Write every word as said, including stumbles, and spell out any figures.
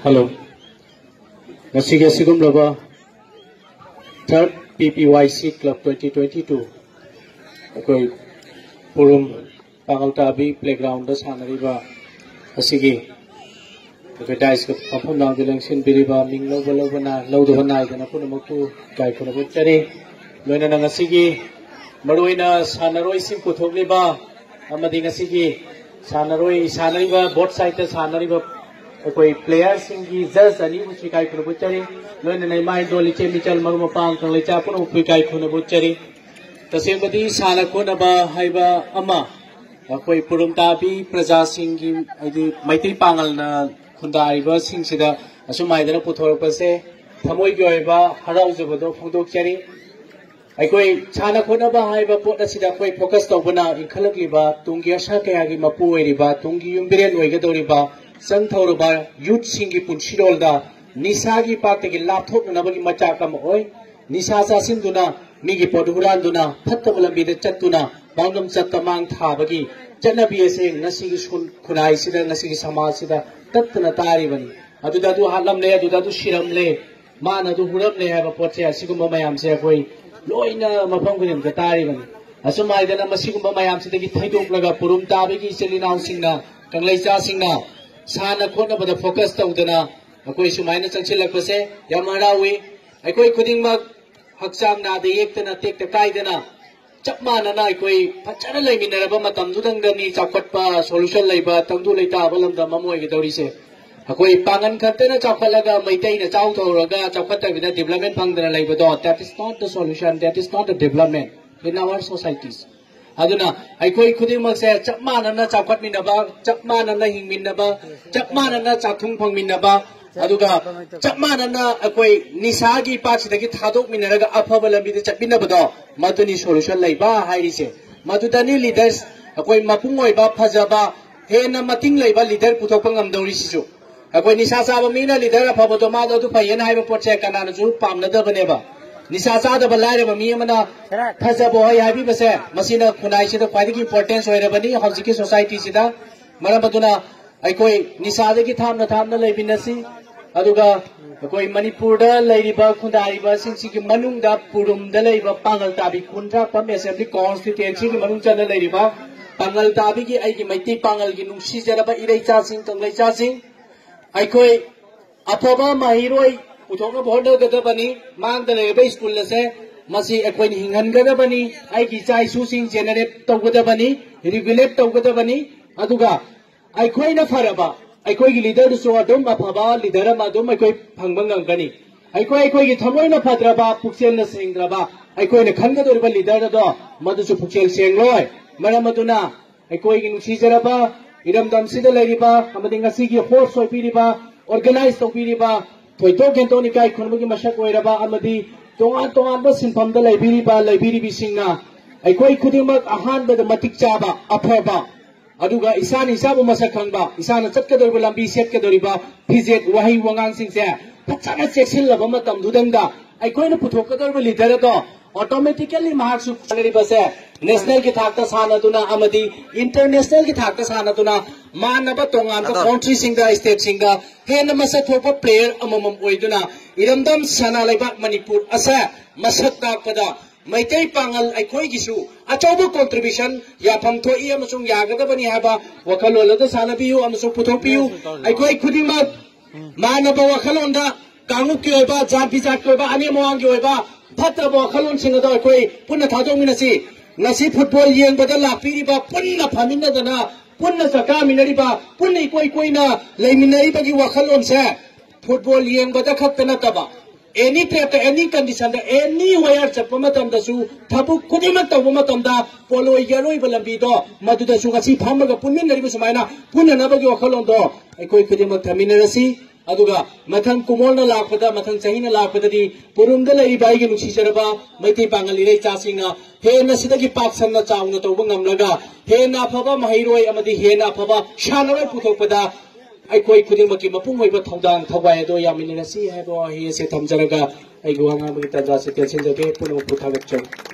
Hello. ꯉꯁꯤꯒꯤ ꯑꯁꯤꯒꯨꯝꯂꯕ ꯊꯥꯔꯠ ꯄꯤ ꯄꯤ ꯋꯥꯏ ꯁꯤ ꯀ꯭ꯂꯕ ꯇ꯭ꯋꯦꯟꯇꯤ ꯇ꯭ꯋꯦꯟꯇꯤ ꯇꯨ ꯑꯩꯈꯣꯏ ꯄꯨꯔꯨꯝ ꯄꯥꯉꯜ ꯇꯥꯕꯤ ꯄ꯭ꯂꯦꯒ꯭ꯔꯥꯎꯟꯗ ꯁꯥꯟꯅꯔꯤꯕ ꯑꯁꯤꯒꯤ ꯑꯩꯈꯣꯏ ꯗꯥꯏꯁꯀ ꯃꯐꯝ ꯂꯥꯡꯗ ꯂꯦꯡꯁꯤꯟꯕꯤꯔꯤꯕ ꯃꯤꯡ ꯂꯧꯕ ꯂꯧꯕꯅ ꯂꯧꯗꯕ ꯅꯥꯏꯗꯅ ꯄꯨꯝꯅꯃꯛꯄꯨ ꯏꯀꯥꯏ ꯈꯨꯝꯅꯕ ꯎꯠꯆꯔꯤ꯫ ꯂꯣꯏꯅꯅ ꯉꯁꯤꯒꯤ ꯃꯔꯨꯑꯣꯏꯅ ꯁꯥꯟꯅꯔꯣꯏꯁꯤꯡ ꯄꯨꯊꯣꯛꯂꯤꯕ ꯑꯃꯗꯤ ꯉꯁꯤꯒꯤ ꯁꯥꯟꯅꯔꯣꯏ ꯁꯥꯟꯅꯔꯤꯕ ꯕꯣꯠ ꯁꯥꯏꯠꯇ ꯁꯥꯟꯅꯔꯤꯕ ꯑꯩꯈꯣꯏ ꯄ꯭ꯂꯦꯌꯔꯁꯤꯡꯒꯤ ꯖꯖ ꯑꯅꯤꯕꯨꯁꯨ ꯏꯀꯥꯏ ꯈꯨꯝꯅꯕ ꯎꯠꯆꯔꯤ꯫ ꯂꯣꯏꯅꯅ ꯏꯃꯥ ꯏꯟꯗꯣꯜ ꯏꯆꯦ ꯃꯤꯆꯜ ꯃꯔꯨꯞ ꯃꯄꯥꯡ ꯀꯪꯂꯩꯆꯥ ꯄꯨꯝꯅꯃꯛꯄꯨ ꯏꯀꯥꯏ ꯈꯨꯝꯅꯕ ꯎꯠꯆꯔꯤ꯫ ꯇꯁꯦꯡꯕꯗꯤ ꯁꯥꯟꯅ ꯈꯣꯠꯅꯕ ꯍꯥꯏꯕ ꯑꯃ ꯑꯩꯈꯣꯏ ꯄꯨꯔꯝ ꯇꯥꯕꯤ ꯄ꯭ꯔꯖꯥꯁꯤꯡꯒꯤ ꯍꯥꯏꯗꯤ ꯃꯩꯇꯩ ꯄꯥꯉꯜꯅ ꯈꯨꯟꯗꯥꯔꯤꯕꯁꯤꯡꯁꯤꯗ ꯑꯁꯨꯝ ꯍꯥꯏꯗꯅ ꯄꯨꯊꯣꯔꯛꯄꯁꯦ ꯊꯃꯣꯏꯒꯤ ꯑꯣꯏꯕ ꯍꯔꯥꯎꯖꯕꯗꯣ ꯐꯣꯡꯗꯣꯛꯆꯔꯤ꯫ ꯑꯩꯈꯣꯏ ꯁꯥꯟꯅ ꯈꯣꯠꯅꯕ ꯍꯥꯏꯕ ꯄꯣꯠ ꯑꯁꯤꯗ ꯑꯩꯈꯣꯏ ꯐꯣꯀꯁ ꯇꯧꯕꯅ ꯏꯟꯈꯠꯂꯛꯂꯤꯕ ꯇꯨꯡꯒꯤ ꯑꯁꯥ ꯀꯌꯥꯒꯤ ꯃꯄꯨ ꯑꯣꯏꯔꯤꯕ ꯇꯨꯡꯒꯤ ꯌꯨꯝꯕꯤꯔꯦꯟ ꯑꯣꯏꯒꯗꯧꯔꯤꯕ ꯆꯪꯊꯧꯔꯕ ꯌꯨꯠꯁꯤꯡꯒꯤ ꯄꯨꯟꯁꯤꯔꯣꯜꯗ ꯅꯤꯁꯥꯒꯤ ꯄꯥꯛꯇꯒꯤ ꯂꯥꯞꯊꯣꯛꯅꯅꯕꯒꯤ ꯃꯆꯥꯛ ꯑꯃ ꯑꯣꯏ꯫ ꯅꯤꯁꯥ ꯆꯥꯁꯤꯟꯗꯨꯅ ꯃꯤꯒꯤ ꯄꯣꯠ ꯍꯨꯔꯥꯟꯗꯨꯅ ꯐꯠꯇꯕ ꯂꯝꯕꯤꯗ ꯆꯠꯇꯨꯅ ꯃꯥꯡꯂꯣꯝ ꯆꯠꯇ ꯃꯥꯡ ꯊꯥꯕꯒꯤ ꯆꯠꯅꯕꯤ ꯑꯁꯦ ꯉꯁꯤꯒꯤ ꯁꯨꯟ- ꯈꯨꯟꯅꯥꯏꯁꯤꯗ ꯉꯁꯤꯒꯤ ꯁꯃꯥꯖꯁꯤꯗ ꯇꯠꯇꯅ ꯇꯥꯔꯤꯕꯅꯤ꯫ ꯑꯗꯨꯗ ꯑꯗꯨ ꯍꯥꯠꯂꯝꯂꯦ, ꯑꯗꯨꯗ ꯑꯗꯨ ꯁꯤꯔꯝꯂꯦ, ꯃꯥꯅ ꯑꯗꯨ ꯍꯨꯔꯝꯂꯦ ꯍꯥꯏꯕ ꯄꯣꯠꯁꯦ ꯑꯁꯤꯒꯨꯝꯕ ꯃꯌꯥꯝꯁꯦ ꯑꯩꯈꯣꯏ ꯂꯣꯏꯅ ꯃꯐꯝ ꯈꯨꯗꯤꯡꯃꯛꯇ ꯇꯥꯔꯤꯕꯅꯤ꯫ ꯑꯁꯨꯝ ꯍꯥꯏꯗꯅ ꯃꯁꯤꯒꯨꯝꯕ ꯃꯌꯥꯝꯁꯤꯗꯒꯤ ꯊꯩꯗꯣꯛꯂꯒ ꯄꯨꯔꯨꯝ ꯇꯥꯕꯒꯤ ꯏꯆꯤꯜ ꯏꯅꯥꯎꯁꯤꯡꯅ ꯀꯪꯂꯩꯆꯥꯁꯤꯡꯅ ꯁꯥꯟꯅ ꯈꯣꯠꯅꯕꯗ ꯐꯣꯀꯁ ꯇꯧꯗꯅ ꯑꯩꯈꯣꯏ ꯁꯨꯃꯥꯏꯅ ꯆꯪꯁꯤꯜꯂꯛꯄꯁꯦ ꯌꯥꯝ ꯍꯔꯥꯎꯏ꯫ ꯑꯩꯈꯣꯏ ꯈꯨꯗꯤꯡꯃꯛ ꯍꯛꯆꯥꯡ ꯅꯥꯗ ꯌꯦꯛꯇꯅ ꯇꯦꯛꯇ ꯀꯥꯏꯗꯅ ꯆꯞ ꯃꯥꯟꯅꯅ ꯑꯩꯈꯣꯏ ꯐꯖꯅ ꯂꯩꯃꯤꯟꯅꯔꯕ ꯃꯇꯝꯗꯨꯗꯪꯗꯅꯤ ꯆꯥꯎꯈꯠꯄ ꯁꯣꯂꯨꯁꯟ ꯂꯩꯕ ꯇꯪꯗꯨ ꯂꯩꯇꯥꯕ ꯂꯝꯗꯝ ꯑꯃ ꯑꯣꯏꯒꯗꯧꯔꯤꯁꯦ꯫ ꯑꯩꯈꯣꯏ ꯄꯥꯡꯒꯟ ꯈꯛꯇꯅ ꯆꯥꯎꯈꯠꯂꯒ ꯃꯩꯇꯩꯅ ꯆꯥꯎ ꯊꯧꯔꯒ ꯆꯥꯎꯈꯠꯇꯕꯤꯗ ꯗꯤꯕꯂꯞꯃꯦꯟ ꯐꯪꯗꯅ ꯂꯩꯕꯗꯣ, that is not the solution, that is not the development in our societies. ꯑꯗꯨꯅ ꯑꯩꯈꯣꯏ ꯈꯨꯗꯤꯡꯃꯛꯁꯦ ꯆꯞ ꯃꯥꯟꯅꯅ ꯆꯥꯎꯈꯠꯃꯤꯟꯅꯕ, ꯆꯞ ꯃꯥꯟꯅꯅ ꯍꯤꯡꯃꯤꯟꯅꯕ, ꯆꯞ ꯃꯥꯟꯅꯅ ꯆꯥꯛꯊꯨꯡ ꯐꯪꯃꯤꯟꯅꯕ, ꯑꯗꯨꯒ ꯆꯞ ꯃꯥꯟꯅꯅ ꯑꯩꯈꯣꯏ ꯅꯤꯁꯥꯒꯤ ꯄꯥꯠꯁꯤꯗꯒꯤ ꯊꯥꯗꯣꯛꯃꯤꯟꯅꯔꯒ ꯑꯐꯕ ꯂꯝꯕꯤꯗ ꯆꯠꯃꯤꯟꯅꯕꯗꯣ, ꯃꯗꯨꯅꯤ ꯁꯣꯂꯨꯁꯟ ꯂꯩꯕ ꯍꯥꯏꯔꯤꯁꯦ꯫ ꯃꯗꯨꯗꯅꯤ ꯂꯤꯗꯔꯁ, ꯑꯩꯈꯣꯏ ꯃꯄꯨꯡ ꯑꯣꯏꯕ ꯐꯖꯕ ꯍꯦꯟꯅ ꯃꯇꯤꯡ ꯂꯩꯕ ꯂꯤꯗꯔ ꯄꯨꯊꯣꯛꯄ ꯉꯝꯗꯧꯔꯤꯁꯤꯁꯨ꯫ ꯑꯩꯈꯣꯏ ꯅꯤꯁꯥ ꯆꯥꯕ ꯃꯤꯅ ꯂꯤꯗꯔ ꯑꯐꯕꯗꯣ ꯃꯥꯗꯣ ꯑꯗꯨ ꯐꯩꯌꯦꯅ ꯍꯥꯏꯕ ꯄꯣꯠꯁꯦ ꯀꯅꯥꯅꯁꯨ ꯄꯥꯝꯅꯗꯕꯅꯦꯕ꯫ ꯅꯤꯁꯥ ꯆꯥꯗꯕ ꯂꯥꯏꯔꯕ ꯃꯤ ꯑꯃꯅ ꯐꯖꯕ ꯍꯣꯏ ꯍꯥꯏꯕꯤꯕꯁꯦ ꯃꯁꯤꯅ ꯈꯨꯟꯅꯥꯏꯁꯤꯗ ꯈ꯭ꯋꯥꯏꯗꯒꯤ ꯏꯝꯄꯣꯔꯇꯦꯟꯁ ꯑꯣꯏꯔꯕꯅꯤ ꯍꯧꯖꯤꯛꯀꯤ ꯁꯣꯁꯥꯏꯇꯤꯁꯤꯗ꯫ ꯃꯔꯝ ꯑꯗꯨꯅ ꯑꯩꯈꯣꯏ ꯅꯤꯁꯥꯗꯒꯤ ꯊꯥꯞꯅ ꯊꯥꯞꯅ ꯂꯩꯃꯤꯟꯅꯁꯤ꯫ ꯑꯗꯨꯒ ꯑꯩꯈꯣꯏ ꯃꯅꯤꯄꯨꯔꯗ ꯂꯩꯔꯤꯕ ꯈꯨꯟꯗꯥꯔꯤꯕꯁꯤꯡꯁꯤꯒꯤ ꯃꯅꯨꯡꯗ ꯄꯨꯔꯨꯝꯗ ꯂꯩꯔꯤꯕ ꯄꯥꯡꯒꯜ ꯇꯥꯕꯤ ꯈꯨꯟꯗ꯭ꯔꯥꯛꯄꯝ ꯑꯦꯁꯦꯝꯕ꯭ꯂꯤ ꯀꯣꯟꯁꯇꯤꯇ꯭ꯋꯦꯟꯁꯤꯒꯤ ꯃꯅꯨꯡ ꯆꯟꯅ ꯂꯩꯔꯤꯕ ꯄꯥꯡꯒꯜ ꯇꯥꯕꯤꯒꯤ ꯑꯩꯒꯤ ꯃꯩꯇꯩ ꯄꯥꯡꯒꯜꯒꯤ ꯅꯨꯡꯁꯤꯖꯔꯕ ꯏꯔꯩꯆꯥꯁꯤꯡ, ꯀꯪꯂꯩꯆꯥꯁꯤꯡ, ꯑꯩꯈꯣꯏ ꯑꯐꯕ ꯃꯍꯩꯔꯣꯏ ꯄꯨꯊꯣꯛꯅꯕ ꯍꯣꯠꯅꯒꯗꯕꯅꯤ꯫ ꯃꯥꯡꯗ ꯂꯩꯔꯤꯕ ꯁ꯭ꯀꯨꯜ ꯑꯁꯦ ꯃꯁꯤ ꯑꯩꯈꯣꯏꯅ ꯍꯤꯡꯍꯟꯒꯗꯕꯅꯤ꯫ ꯑꯩꯒꯤ ꯏꯆꯥ ꯏꯁꯨꯁꯤꯡ ꯖꯦꯅꯦꯔꯦꯠ ꯇꯧꯒꯗꯕꯅꯤ, ꯔꯤꯒꯨꯂꯦꯠ ꯇꯧꯒꯗꯕꯅꯤ꯫ ꯑꯗꯨꯒ ꯑꯩꯈꯣꯏꯅ ꯐꯔꯕ, ꯑꯩꯈꯣꯏꯒꯤ ꯂꯤꯗꯔꯗꯨꯁꯨ ꯑꯗꯨꯝ ꯑꯐꯕ ꯂꯤꯗꯔ ꯑꯃ ꯑꯗꯨꯝ ꯑꯩꯈꯣꯏ ꯐꯪꯕ ꯉꯝꯒꯅꯤ꯫ ꯑꯩꯈꯣꯏ ꯑꯩꯈꯣꯏꯒꯤ ꯊꯃꯣꯏꯅ ꯐꯗ꯭ꯔꯕ, ꯄꯨꯛꯆꯦꯜꯅ ꯁꯦꯡꯗ꯭ꯔꯕ, ꯑꯩꯈꯣꯏꯅ ꯈꯟꯒꯗꯧꯔꯤꯕ ꯂꯤꯗꯔ ꯑꯗꯣ ꯃꯗꯨꯁꯨ ꯄꯨꯛꯆꯦꯜ ꯁꯦꯡꯂꯣꯏ꯫ ꯃꯔꯝ ꯑꯗꯨꯅ ꯑꯩꯈꯣꯏꯒꯤ ꯅꯨꯡꯁꯤꯖꯔꯕ ꯏꯔꯝꯗꯝꯁꯤꯗ ꯂꯩꯔꯤꯕ ꯑꯃꯗꯤ ꯉꯁꯤꯒꯤ ꯍꯣꯁ ꯑꯣꯏꯕꯤꯔꯤꯕ, ꯑꯣꯔꯒꯅꯥꯏꯖ ꯇꯧꯕꯤꯔꯤꯕ, ꯊꯣꯏꯗꯣꯛ ꯍꯦꯟꯗꯣꯛ ꯅꯤꯀꯥꯏ ꯈꯨꯟꯕꯒꯤ ꯃꯁꯛ ꯑꯣꯏꯔꯕ ꯑꯃꯗꯤ ꯇꯣꯉꯥꯟ ꯇꯣꯉꯥꯟꯕ ꯁꯤꯟꯐꯝꯗ ꯂꯩꯕꯤꯔꯤꯕ, ꯂꯩꯕꯤꯔꯤꯕꯤꯁꯤꯡꯅ ꯑꯩꯈꯣꯏ ꯈꯨꯗꯤꯡꯃꯛ ꯑꯍꯥꯟꯕꯗ ꯃꯇꯤꯛ ꯆꯥꯕ, ꯑꯐꯕ, ꯑꯗꯨꯒ ꯏꯁꯥꯅ ꯏꯁꯥꯕꯨ ꯃꯁꯛ ꯈꯪꯕ, ꯏꯁꯥꯅ ꯆꯠꯀꯗꯧꯔꯤꯕ ꯂꯝꯕꯤ, ꯁꯦꯠꯀꯗꯧꯔꯤꯕ ꯐꯤꯖꯦꯠ, ꯋꯥꯍꯩ ꯋꯥꯉꯥꯡꯁꯤꯡꯁꯦ ꯐꯖꯅ ꯆꯦꯛꯁꯤꯜꯂꯕ ꯃꯇꯝꯗꯨꯗꯪꯗ ꯑꯩꯈꯣꯏꯅ ꯄꯨꯊꯣꯛꯀꯗꯧꯔꯤꯕ ꯂꯤꯗꯔ ꯑꯗꯣ ꯑꯣꯇꯣꯃꯦꯇꯤꯀꯦꯜꯂꯤ ꯃꯍꯥꯛꯁꯨ ꯁꯥꯟꯅꯔꯤꯕꯁꯦ ꯅꯦꯁꯅꯦꯜꯒꯤ ꯊꯥꯛꯇ ꯁꯥꯟꯅꯗꯨꯅ ꯑꯃꯗꯤ ꯏꯟꯇꯔꯅꯦꯁꯅꯦꯜꯒꯤ ꯊꯥꯛꯇ ꯁꯥꯟꯅꯗꯨꯅ ꯃꯥꯟꯅꯕ ꯇꯣꯉꯥꯟꯕ ꯑꯗꯣ ꯀꯥꯎꯟꯇ꯭ꯔꯤꯁꯤꯡꯗ, ꯁ꯭ꯇꯦꯠꯁꯤꯡꯗ ꯍꯦꯟꯅ ꯃꯁꯛ ꯊꯣꯛꯄ ꯄ꯭ꯂꯦꯌꯔ ꯑꯃꯃꯝ ꯑꯣꯏꯗꯨꯅ ꯏꯔꯝꯗꯝ ꯁꯅꯥ ꯂꯩꯕꯥꯛ ꯃꯅꯤꯄꯨꯔ ꯑꯁꯦ ꯃꯁꯛ ꯇꯥꯛꯄꯗ ꯃꯩꯇꯩ ꯄꯥꯉꯜ ꯑꯩꯈꯣꯏꯒꯤꯁꯨ ꯑꯆꯧꯕ ꯀꯣꯟꯇ꯭ꯔꯤꯕ꯭ꯌꯨꯁꯟ ꯌꯥꯐꯝ ꯊꯣꯛꯏ ꯑꯃꯁꯨꯡ ꯌꯥꯒꯗꯕꯅꯤ ꯍꯥꯏꯕ ꯋꯥꯈꯜꯂꯣꯟ ꯑꯗꯨ ꯁꯥꯟꯅꯕꯤꯌꯨ ꯑꯃꯁꯨꯡ ꯄꯨꯊꯣꯛꯄꯤꯌꯨ꯫ ꯑꯩꯈꯣꯏ ꯈꯨꯗꯤꯡꯃꯛ ꯃꯥꯟꯅꯕ ꯋꯥꯈꯜꯂꯣꯟꯗ ꯀꯥꯡꯂꯨꯞꯀꯤ ꯑꯣꯏꯕ, ꯖꯥꯠ ꯕꯤꯖꯥꯠꯀꯤ ꯑꯣꯏꯕ, ꯑꯅꯦꯝ ꯑꯋꯥꯡꯒꯤ ꯑꯣꯏꯕ ꯐꯠꯇꯕ ꯋꯥꯈꯜꯂꯣꯟꯁꯤꯡ ꯑꯗꯣ ꯑꯩꯈꯣꯏ ꯄꯨꯟꯅ ꯊꯥꯗꯣꯛꯃꯤꯟꯅꯁꯤ꯫ ꯉꯁꯤ ꯐꯨꯠꯕꯣꯜ ꯌꯦꯡꯕꯗ ꯂꯥꯛꯄꯤꯔꯤꯕ, ꯄꯨꯟꯅ ꯐꯝꯃꯤꯟꯅꯗꯅ, ꯄꯨꯟꯅ ꯆꯥꯛ ꯆꯥꯃꯤꯟꯅꯔꯤꯕ, ꯄꯨꯟꯅ ꯏꯀꯣꯏ ꯀꯣꯏꯅ ꯂꯩꯃꯤꯟꯅꯔꯤꯕꯒꯤ ꯋꯥꯈꯜꯂꯣꯟꯁꯦ ꯐꯨꯠꯕꯣꯜ ꯌꯦꯡꯕꯗ ꯈꯛꯇ ꯅꯠꯇꯕ, ꯑꯦꯅꯤ ꯇ꯭ꯔꯦꯞꯇ, ꯑꯦꯅꯤ ꯀꯟꯗꯤꯁꯟꯗ, ꯑꯦꯅꯤ ꯋꯦꯌꯔ ꯆꯠꯄ ꯃꯇꯝꯗꯁꯨ, ꯊꯕꯛ ꯈꯨꯗꯤꯡꯃꯛ ꯇꯧꯕ ꯃꯇꯝꯗ ꯄꯣꯂꯣꯒꯤ ꯑꯔꯣꯏꯕ ꯂꯝꯕꯤꯗꯣ ꯃꯗꯨꯗꯁꯨ ꯉꯁꯤ ꯐꯝꯃꯒ ꯄꯨꯟꯃꯤꯟꯅꯔꯤꯕ ꯁꯨꯃꯥꯏꯅ ꯄꯨꯟꯅꯅꯕꯒꯤ ꯋꯥꯈꯜꯂꯣꯟꯗꯣ ꯑꯩꯈꯣꯏ ꯈꯨꯗꯤꯡꯃꯛ ꯊꯝꯃꯤꯟꯅꯔꯁꯤ꯫ ꯑꯗꯨꯒ ꯃꯊꯪ ꯀꯨꯝꯑꯣꯜꯅ ꯂꯥꯛꯄꯗ, ꯃꯊꯪ ꯆꯍꯤꯅ ꯂꯥꯛꯄꯗꯗꯤ ꯄꯨꯔꯨꯝꯗ ꯂꯩꯔꯤꯕ ꯑꯩꯒꯤ ꯅꯨꯡꯁꯤꯖꯔꯕ ꯃꯩꯇꯩ ꯄꯥꯉꯜ ꯏꯔꯩꯆꯥꯁꯤꯡꯅ ꯍꯦꯟꯅ ꯁꯤꯗꯒꯤ ꯄꯥꯛ ꯁꯟꯅ ꯆꯥꯎꯅ ꯇꯧꯕ ꯉꯝꯂꯒ ꯍꯦꯟꯅ ꯑꯐꯕ ꯃꯍꯩꯔꯣꯏ ꯑꯃꯗꯤ ꯍꯦꯟꯅ ꯑꯐꯕ ꯁꯥꯟꯅꯔꯣꯏ ꯄꯨꯊꯣꯛꯄꯗ ꯑꯩꯈꯣꯏ ꯈꯨꯗꯤꯡꯃꯛꯀꯤ ꯃꯄꯨꯡ ꯑꯣꯏꯕ ꯊꯧꯗꯥꯡ ꯊꯋꯥꯏ ꯑꯗꯨ ꯌꯥꯃꯤꯟꯅꯔꯁꯤ ꯍꯥꯏꯕ ꯋꯥꯍꯩ ꯑꯁꯤ ꯊꯝꯖꯔꯒ ꯑꯩꯒꯤ ꯋꯥ ꯉꯥꯡꯕꯒꯤ ꯇꯥꯟꯖꯥ ꯑꯁꯤ ꯇꯦꯟꯁꯤꯟꯖꯒꯦ꯫ ꯄꯨꯝꯅꯃꯛꯄꯨ ꯊꯥꯒꯠꯆꯔꯤ꯫